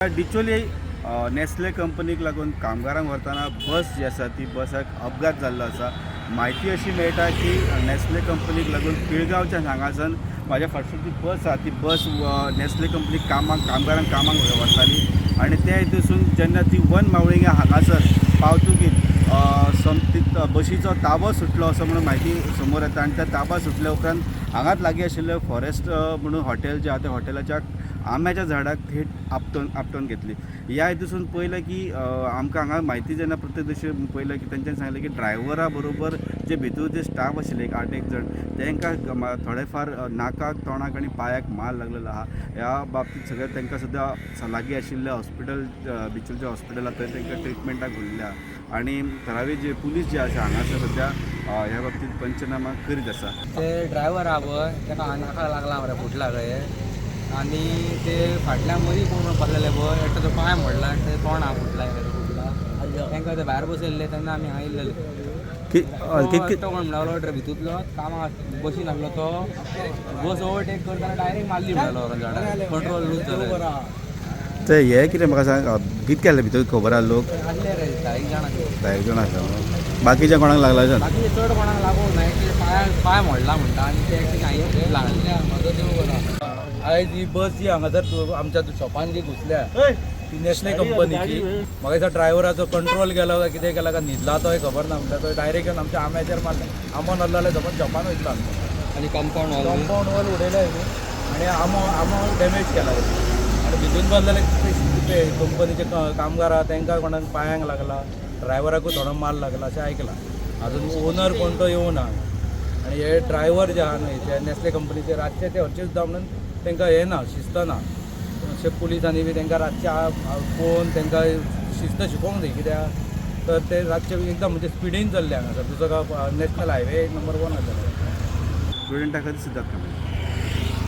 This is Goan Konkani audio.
डिचोली नेस्ले कंपनीक लागून कामगारांक व्हरतना बस जी आसा ती बसाक अपघात जाल्लो आसा. म्हायती अशी मेळटा की नेस्ले कंपनीक लागून पिळगांवच्यान हांगासान म्हाज्या फाटसून जी बस आसा ती बस नेस्ले कंपनीक कामाक कामगारांक कामाक व्हरताली आनी त्या हितूसून जेन्ना ती वन मावळिंगा हांगासर पावतकीच सोमतीच बशीचो ताबो सुटलो असो म्हणून म्हायती समोर येता आनी त्या ताबा सुटल्या उपरांत हांगाच लागीं आशिल्लें फॉरेस्ट म्हणून हॉटेल जें आहा त्या हॉटेलाच्या आंब्याच्या झाडाक थेट आपटोवन आपटोवन घेतली. ह्या हितूसून पळयलें की आमकां हांगा म्हायती जेन्ना प्रत्यक्षदर्शी पळयलें की तेंच्यांनी सांगलें की ड्रायव्हरा बरोबर जे भितूर जे स्टाफ आशिल्ले एक आठ एक जाण तांकां थोडे फार नाकाक तोंडाक आनी पांयाक मार लागलेलो आहा. ह्या बाबतींत सगळें तांकां सुद्दां लागीं आशिल्लें हॉस्पिटल बिचोलचें हॉस्पिटल आहा थंय तांकां ट्रिटमेंटाक व्हरल्या आनी थळावी जे पुलीस जे आसा हांगासर सद्या ह्या बाबतींत पंचनामा करीत आसा. ते ड्रायव्हर आहा पळय ताका नाका लागला मरे फुटला खंय आनी ते फाटल्यान मदीं कोण बसलेले पळय एकटो तो पांय मोडला, एकटो तोंड फुटला, एकटो फुटला. तांकां ते भायर बसयल्ले तेन्ना आमी हांगा येयल्लेले. तो एकटो कोण म्हणलो भितूतलो कामाक बशीन आहलो तो बस ओवरटेक करतना डायरेक्ट मारली म्हणलो झाडार, कंट्रोल लूज जालो. ते हे कितें म्हाका सांग, कितके आसले भितर खबर आहा लोक? आसले रे 10 जाण आसले. 10 जाण आसले, बाकीच्या कोणाक लागला अशें? बाकी चड कोणाक लागूंक ना, एकटे पांय मोडला म्हणटा आनी ते एकटे लागले. आयज ही बस जी हांगासर आमच्या शॉपान जी घुसल्या ती नॅशनल कंपनीची. म्हाका दिसता ड्रायव्हराचो कंट्रोल गेलो काय कितें केला काय न्हिदला तोय खबर ना, म्हणटा तो डायरेक्ट येवन आमच्या आंब्याचेर मारला. आंबो नासलो जाल्यार समज शॉपान वयतलो आमच्या. आनी कंपाऊंड वॉल कंपाऊंड वॉल उडयला हेणी आनी आंबो आंबो डॅमेज केला तेणी. आनी भितून बसलेले ते कंपनीचे कामगार आहा तांकां कोणाक पांयांक लागला, ड्रायव्हराकूय थोडो मार लागला अशें आयकलां. अजून ओनर कोण तो येवना आनी हे ड्रायव्हर जे आहा न्हय ते नॅस्ले कंपनीचे रातचे ते हरचे सुद्दां म्हणून तांकां हें ना, शिस्त ना. अशें पुलिसांनी बी तांकां रातचे पळोवन तांकां शिस्त शिकोवंक जाय, कित्याक तर ते रातचे एकदम म्हणजे स्पिडीन चल्ले हांगासर. दुसरो नॅशनल हायवे नंबर 1 आसा. स्टुडंटा खातीर सिद्धार्थ कांबळे.